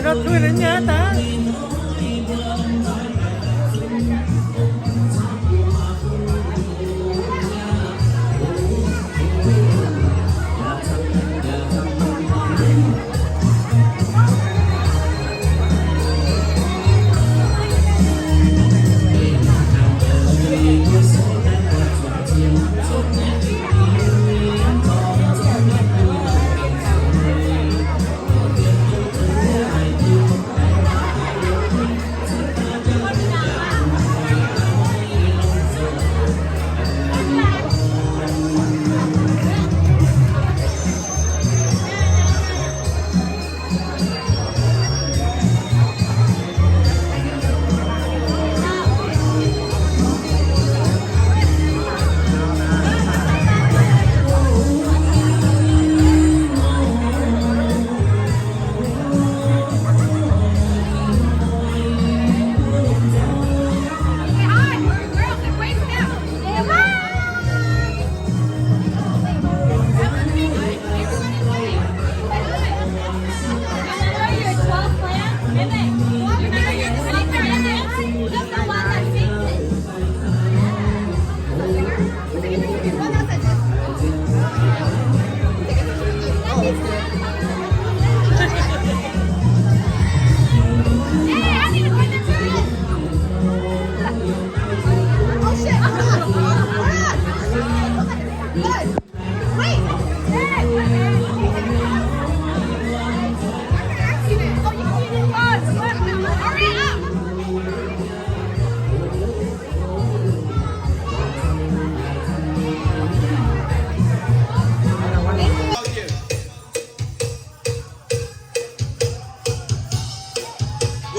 Nor tui ninh nyei daaih.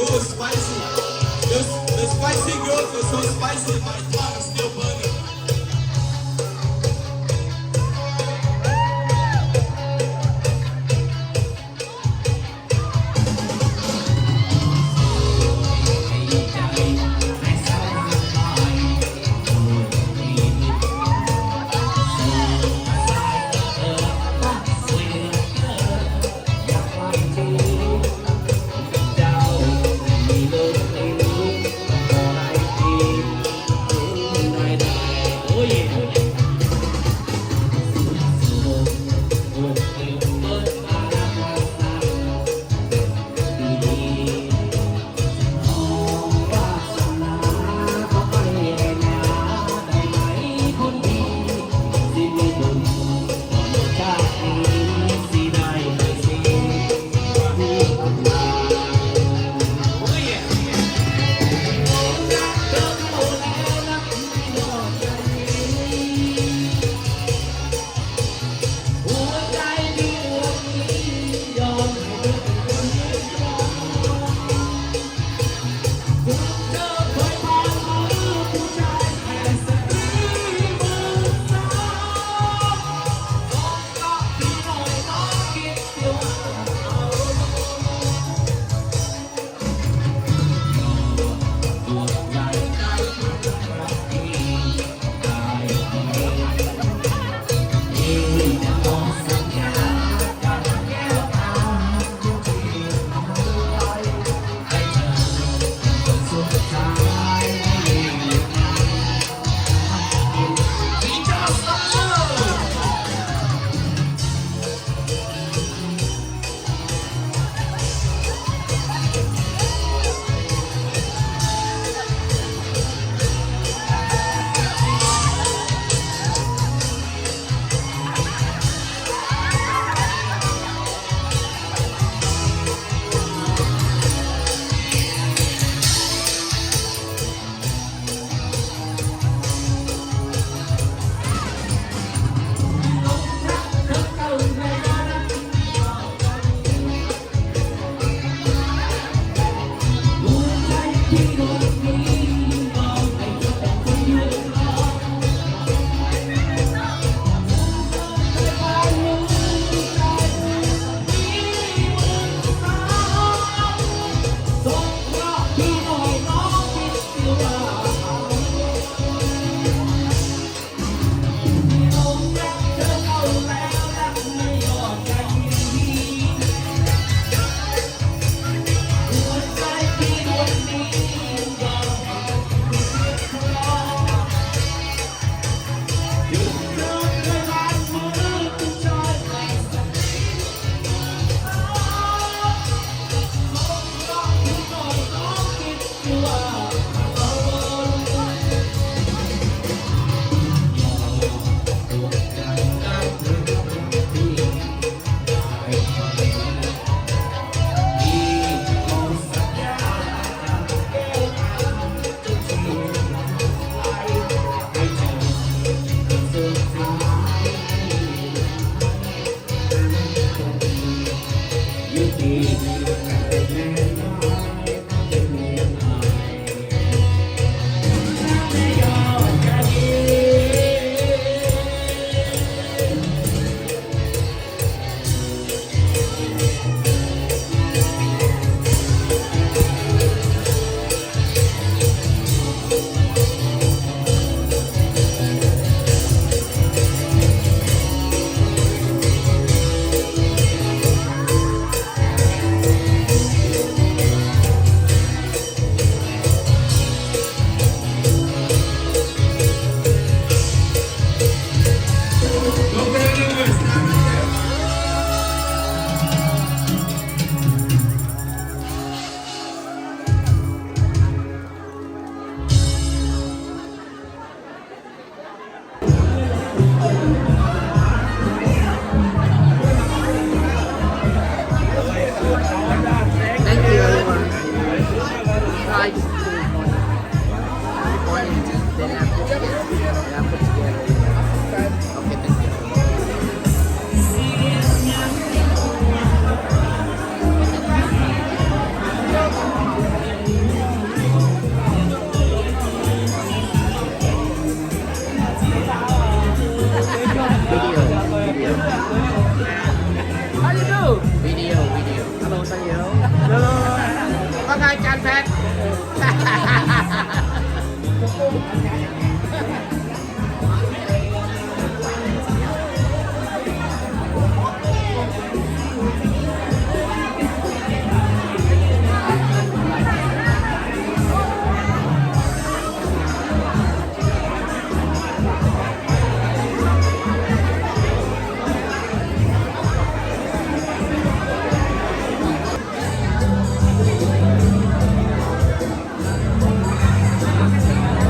Ooh, spicy. This, the spicy girls are so spicy, my tongue is still burning.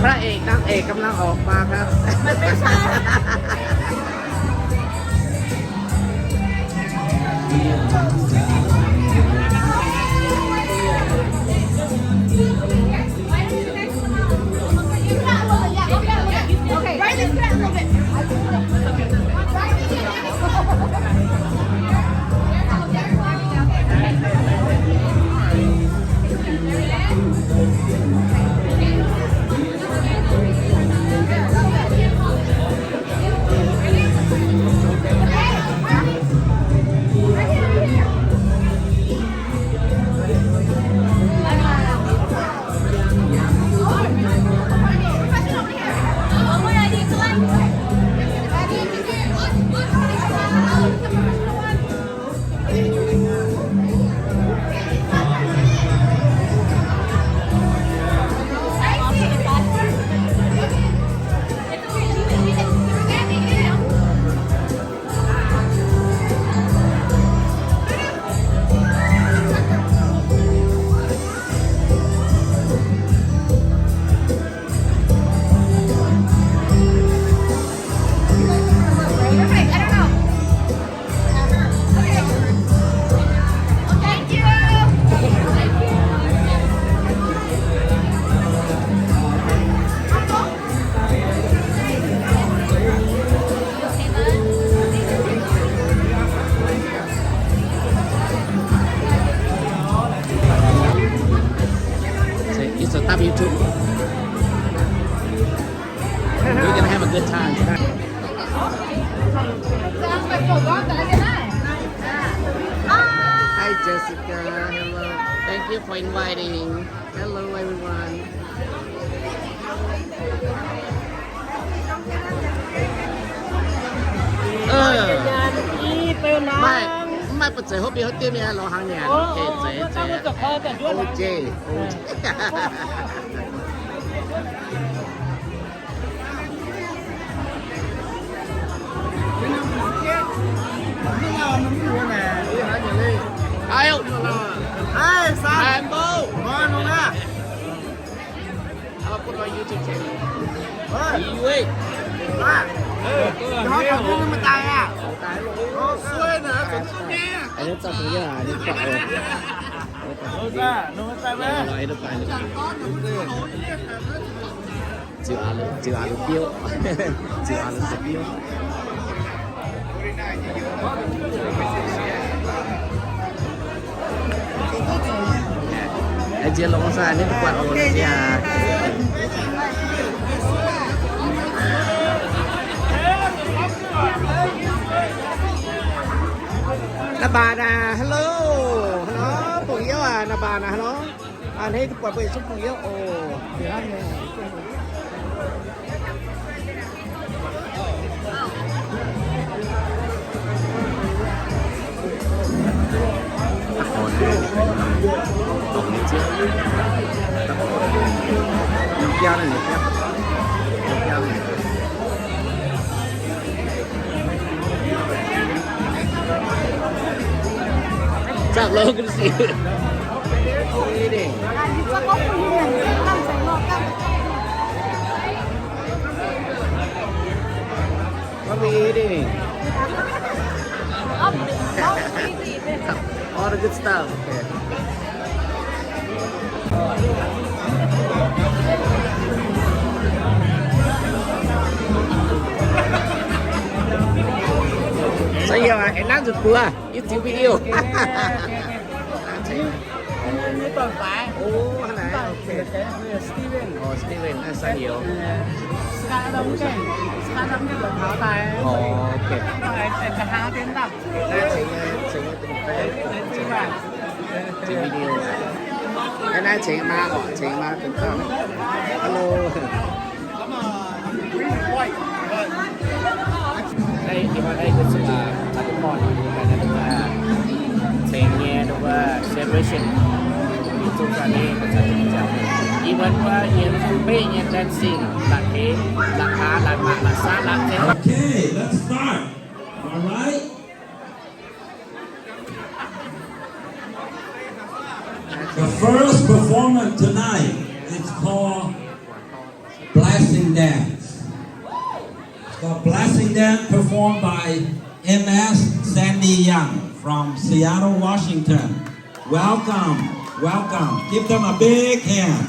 พระเอกนางเอกกำลังออกมาครับ มันไม่ใช่ It's a W two. We're gonna have a good time tonight. Hi, Jessica. Hello. Thank you for inviting. Hello, everyone. เออ ไม่ ไม่เปิดเผย hopefully เขาเตรียมเนี่ย เราหางเนี่ย โอเค เจ๊ เจ๊ โอเค โอเค Ayo. Hai, Sam. Hai, Bo. Ngon không á? Ơ, put vào YouTube channel. Ơ. Ui. Ơ, có không? Nó mới tài à? Tài luôn. Nó xuôi nữa, chuẩn xác nha. Anh nó cho tôi nhớ là điện thoại rồi. Nó ra, nó mới tài mà. Rồi, nó tài rồi. Ziux aac lungh, ziux aac lungh biouv. Ziux aac lungh biouv. Aengx nziex longx saah, ninh mbuo buatc oc nziex. Naaiv baac naaic, hello, hello, bungx youz aac, naaiv baac naaic, hello. A'hneiv duqv buatc mbuo yietc zungv bungx youz oc. Zaqv lou ga'sie. What we eating? All the good stuff. Okay. So yeah, another tour. YouTube video. Hnangv naaiv, ok. Ov, Steven, hnangv naaiv, Steven, hnangv Sang Youz. Ov, ok. Naaiv ceng nyei, ceng nyei, ceng nyei video. Ceng maa oc, ceng maa. Hello. Naaiv, naaiv, naaiv, ceng nyei celebration. Ih muonz wuov nyei dancing, la'bieiv, la'gaax, la'maah, la'saav, la'zeiv. Okay, let's start. All right. The first performance tonight is called Blessing Dance. The Blessing Dance performed by M S Sandy Young from Seattle, Washington. Welcome, welcome. Give them a big hand.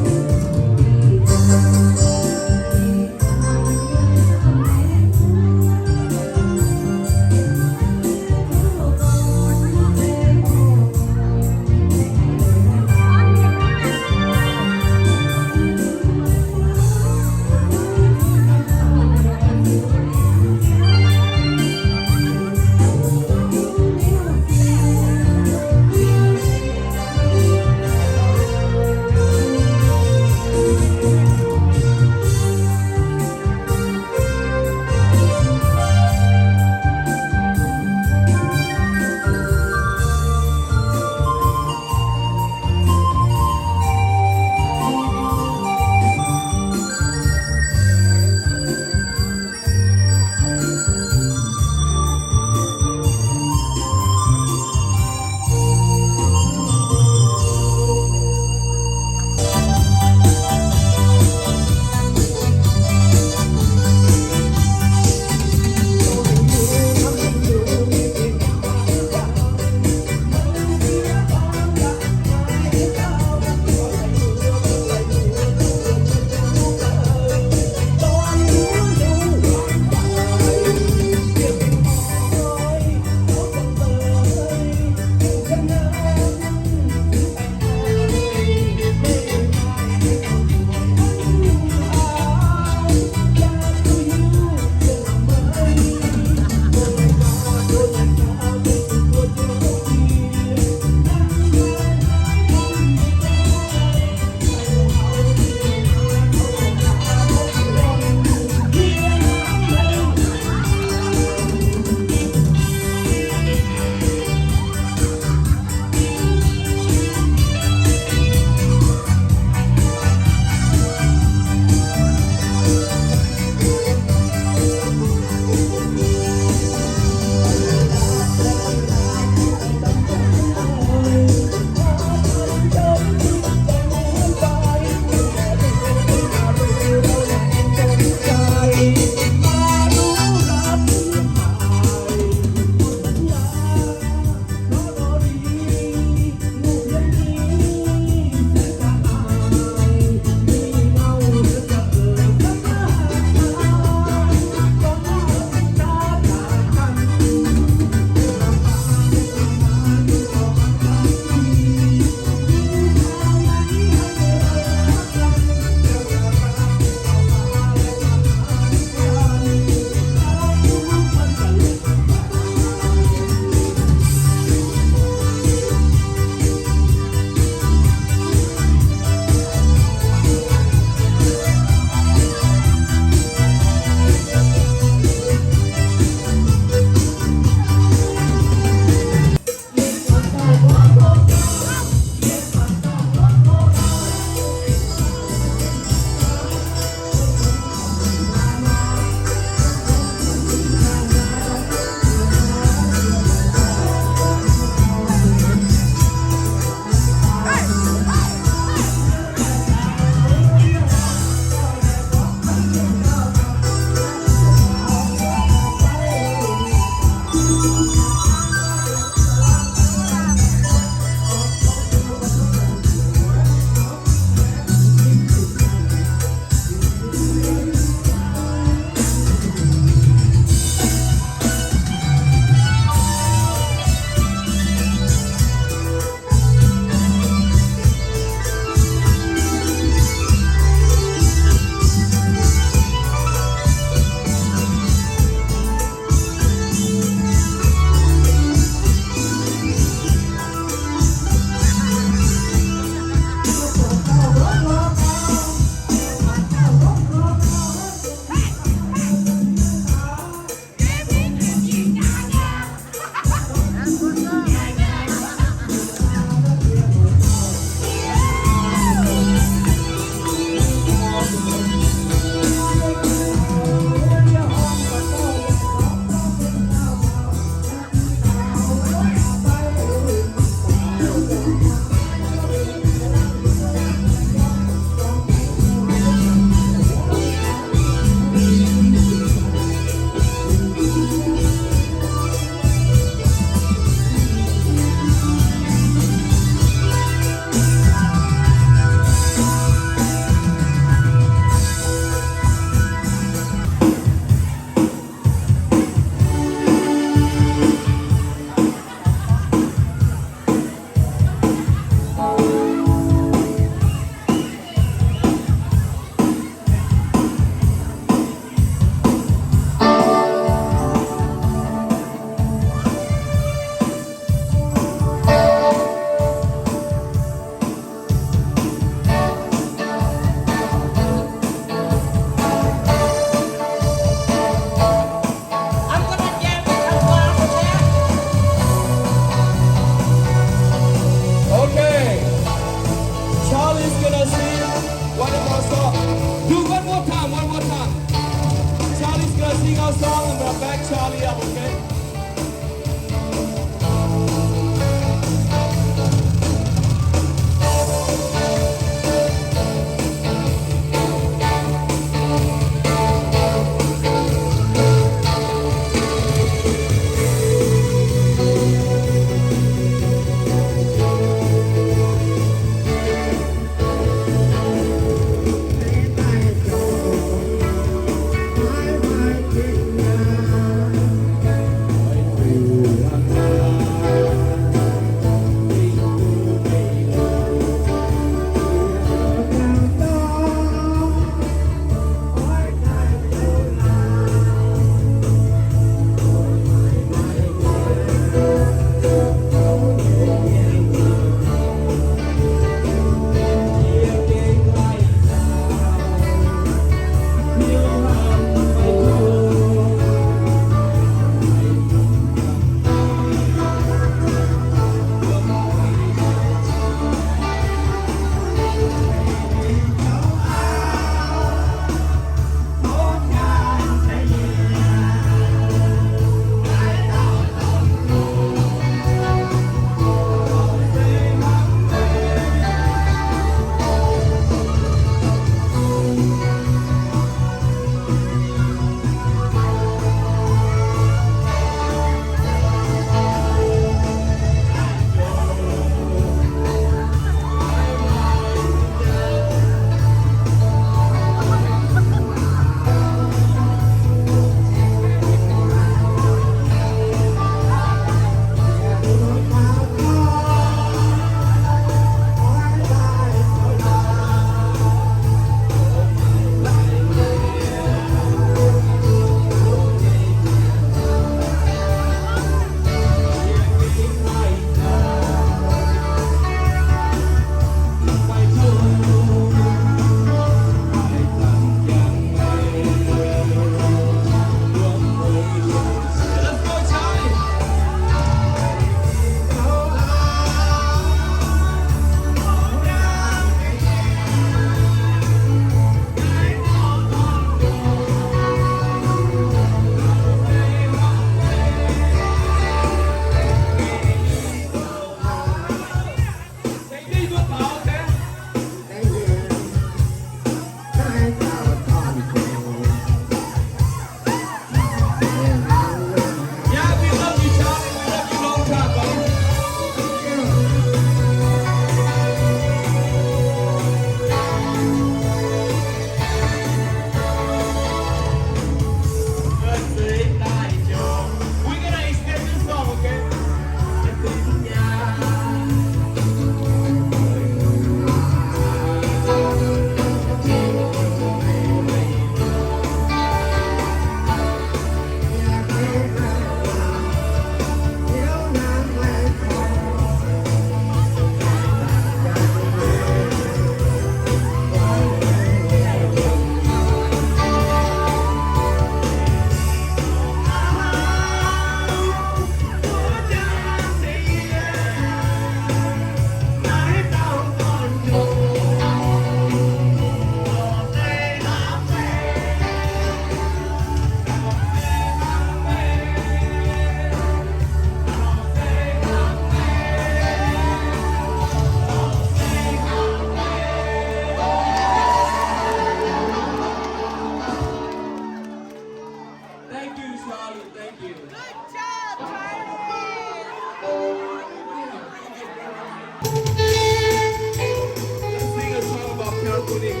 Washington.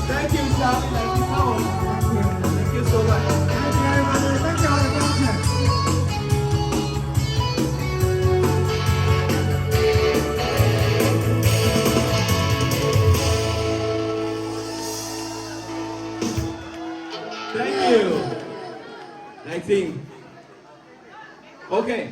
Thank you, Charlie. Thank you, Howard. Thank you so much. Thank you, everybody. Thank you. Thank you. Thank you. Okay.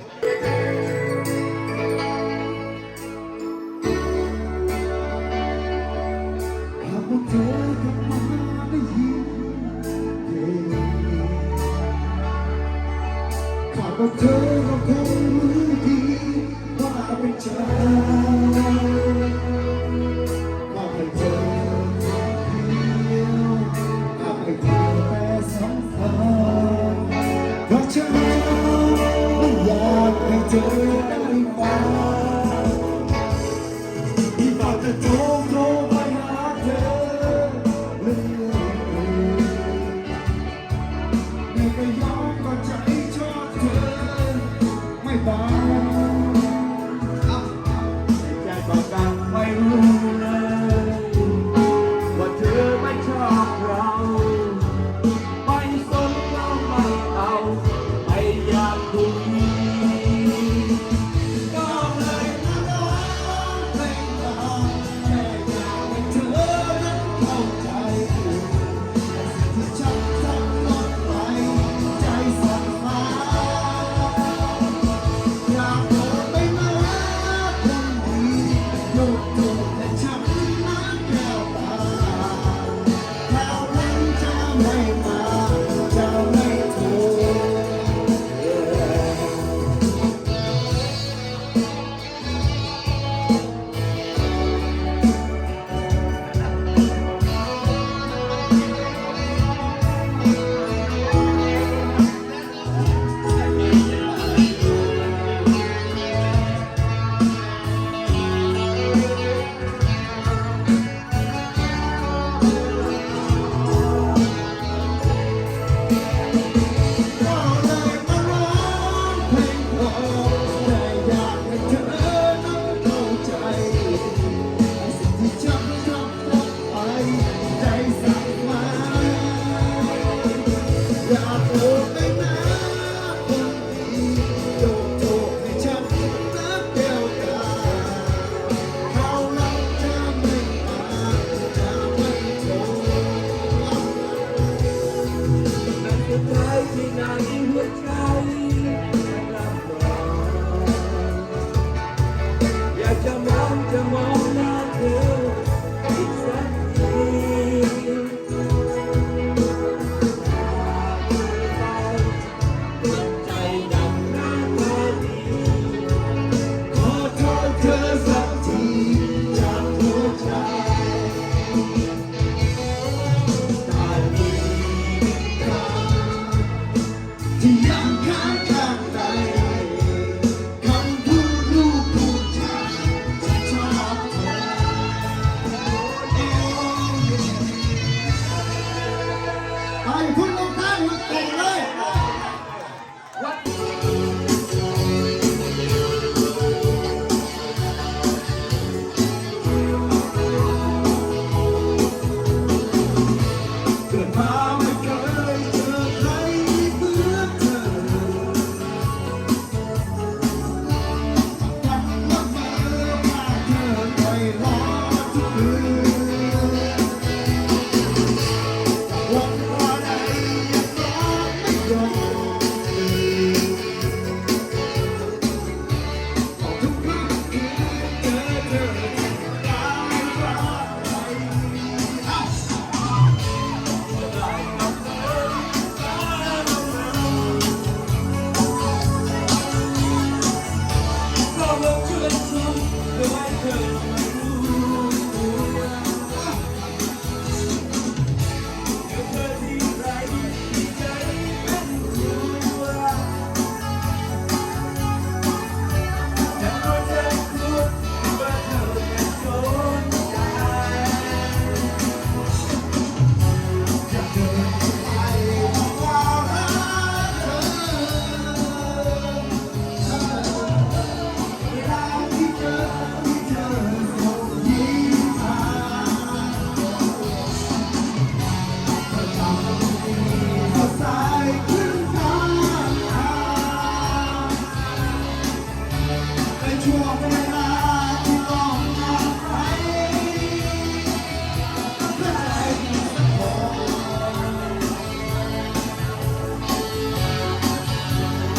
Ih, คุณลูกค้า หยุดเตะเลย เกิดมาไม่เคยเจอใครเหมือนเธอ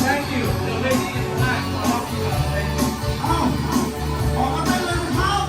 Thank you. The lady in black. อ้าว ออกมาได้เลยนะครับ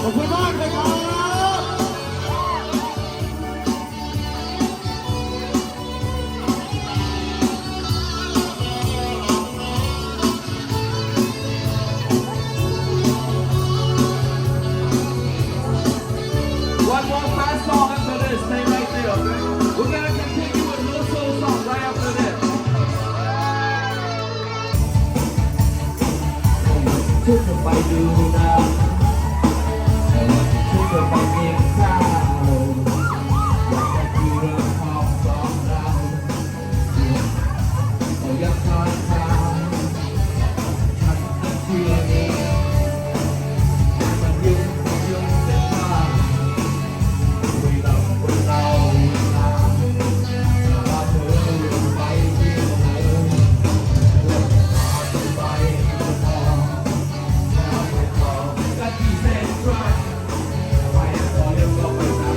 ขอบคุณมากเลยครับ One more fast song after this. Stay right there, okay? We're gonna continue with Lil Soul song right after this. ไปต่อเร็วก็ไปช้า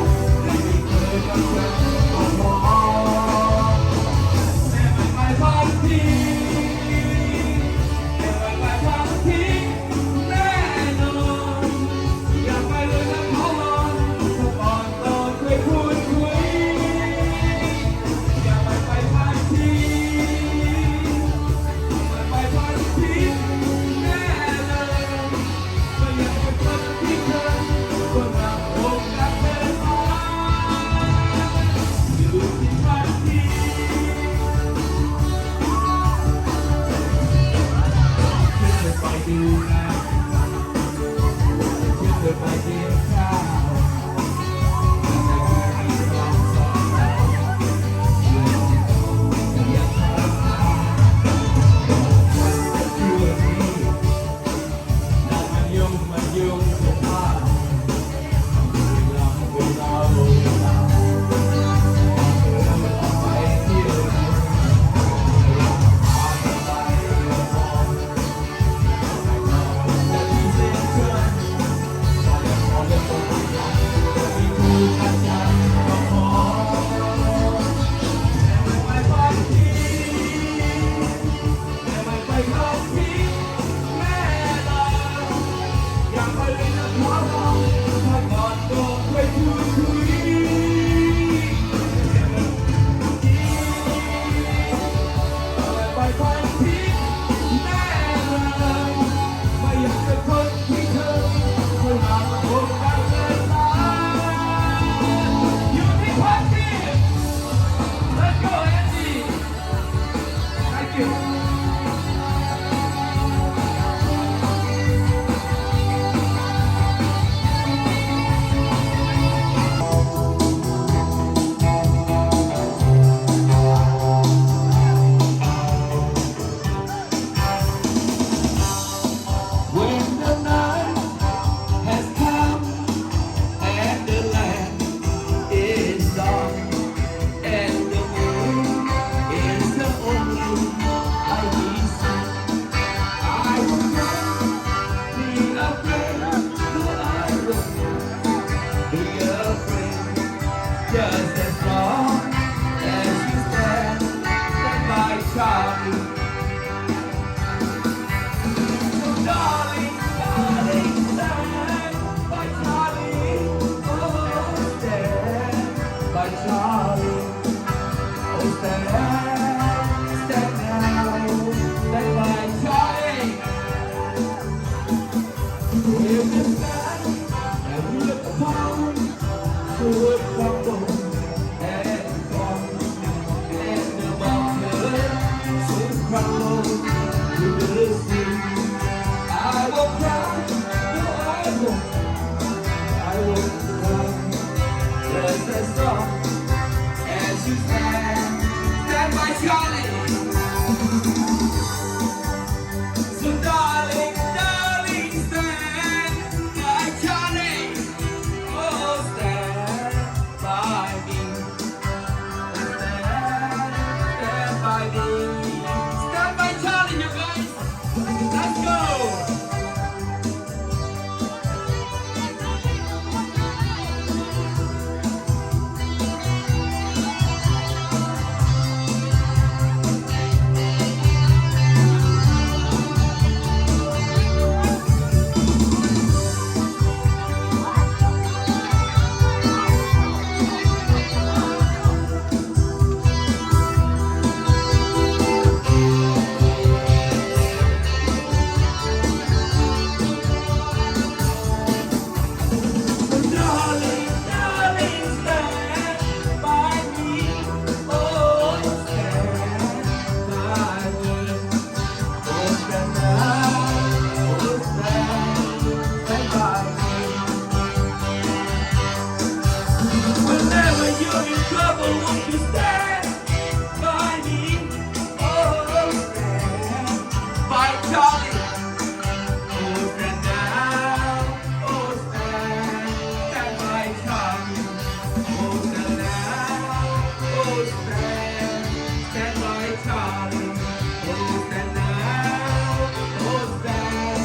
Let's go, Andy. Thank you. When the night has come and the land is dark and the moon is the only light we see, I will not be afraid, no, I will not be afraid. Just as long as you stand, stand by Charlie. So darling, darling, stand by Charlie. Oh, stand by Charlie. Oh, stand, stand now, stand by Charlie. If the sky and the palm would crumble and fall, and the mountains would crumble to the sea, I won't cry, no, I won't, I won't cry. Just as long as you stand, stand by Charlie. So darling, darling, stand by Charlie. Oh, stand by me. Oh, stand, stand by me. Stand by Charlie, you guys. Let's go. Darling, darling, stand by me. Oh, stand by me. Oh, stand by, oh, stand, stand by me. Whenever you're in trouble, won't you stand by me? Oh, stand by Charlie. Oh, stand now. Oh, stand, stand by Charlie. Oh, stand now. Oh, stand, stand by Charlie. Oh, stand now. Oh, stand.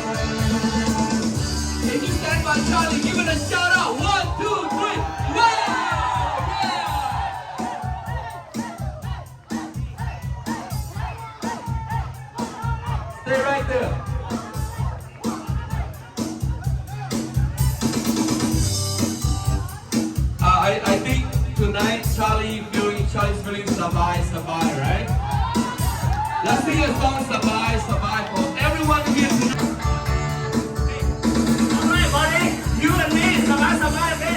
If you stand by Charlie, give it a shout out. One, two, three. Wow! Yeah! Stay right there. Uh, I, I think tonight Charlie feeling, Charlie's feeling สบาย สบาย, right? Let's sing a song สบาย สบาย for everyone here tonight. All right, buddy, you and me, สบาย สบาย, okay?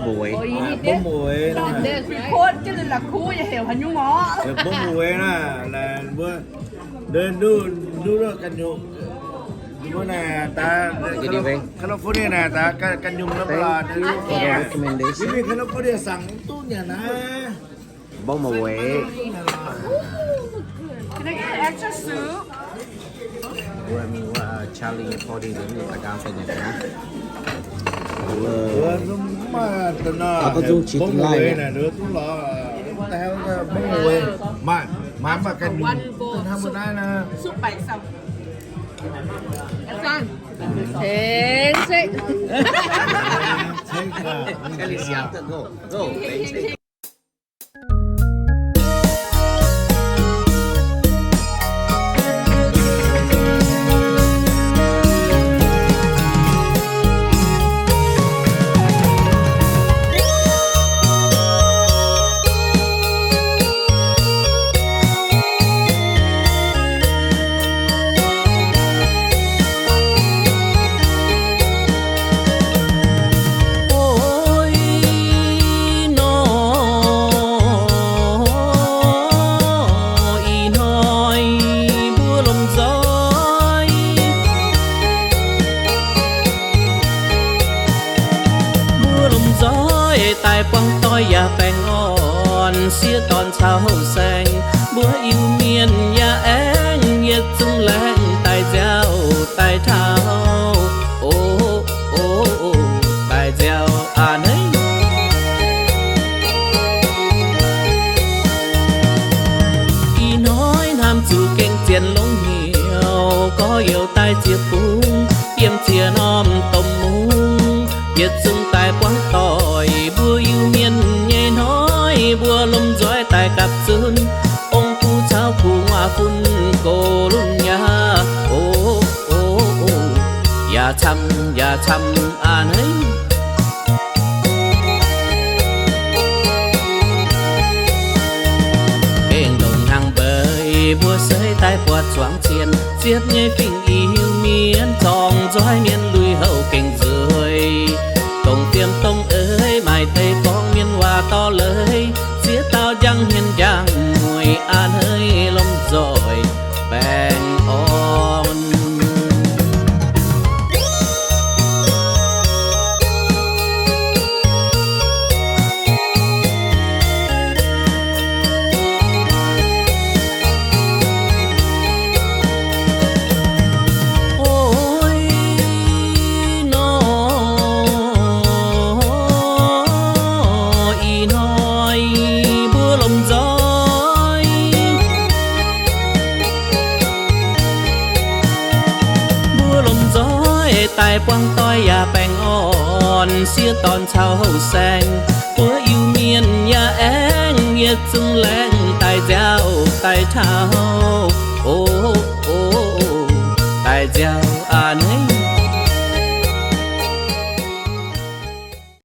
Mbong mueiz. Mbong mueiz naaiv, mbuo, nduov, nduov ganh nyungc. Mbuo naaic daaih California naaic daaih ganh nyungc la'maah. Yie mingh California saangc duqv nyanc naaiv. Mbong mueiz. Can I get an extra soup? Mbuo mingh wuov Charlie nyei party, mingh daaih gaam fai nyanc naaiv. Mbong mueiz naaic, duqv lorz, maaih, maaih ganh nyungc hnangv mbuo naaiv naaiv. Oi nor, ih hnoi mbuo lomh nzoih, mbuo lomh nzoih daaih buangh doic yaac baengh orn, sieqv dorn caux houh saeng, mbuo Iu-Mienh yaac aengx yietc zungv laengz daaih nziaauc daaih taux. O, o, o, daaih nziaauc a'hneiv. Ih hnoi hnamv zuqc gengh zien longx hnyouv, gorx-youz daaih ziex bung, yiem ziex norm domh mungv, yietc zungv daaih buangh doic mbuo Iu-Mienh nyei hnoi, mbuo lomh nzoih daaih gapv zunv, ong-gu caux gu'nguaaz fun gox lunx nyei. O, o, o, yaac camv, yaac camv a'hneiv. Gengh ndongc hnyangx mbeix mbuo seix daaih buatc zuangx cien, ziepc nyei fingx Iu-Mienh zorngh nzoih mienh lui-houx gengh nzueic. Dongh fiem dongh eix maaih deix gorngv mienh waac dorh leiz, ziex dauh njang hmien njang mueiz a'hneiv lomh nzoih baengh orn. Oi nor, ih hnoi mbuo lomh nzoih, mbuo lomh nzoih daaih buangh doic yaac baengh orn, sieqv dorn caux houh saeng, mbuo Iu-Mienh yaac aengx yietc zungv laengz daaih nziaauc daaih taux.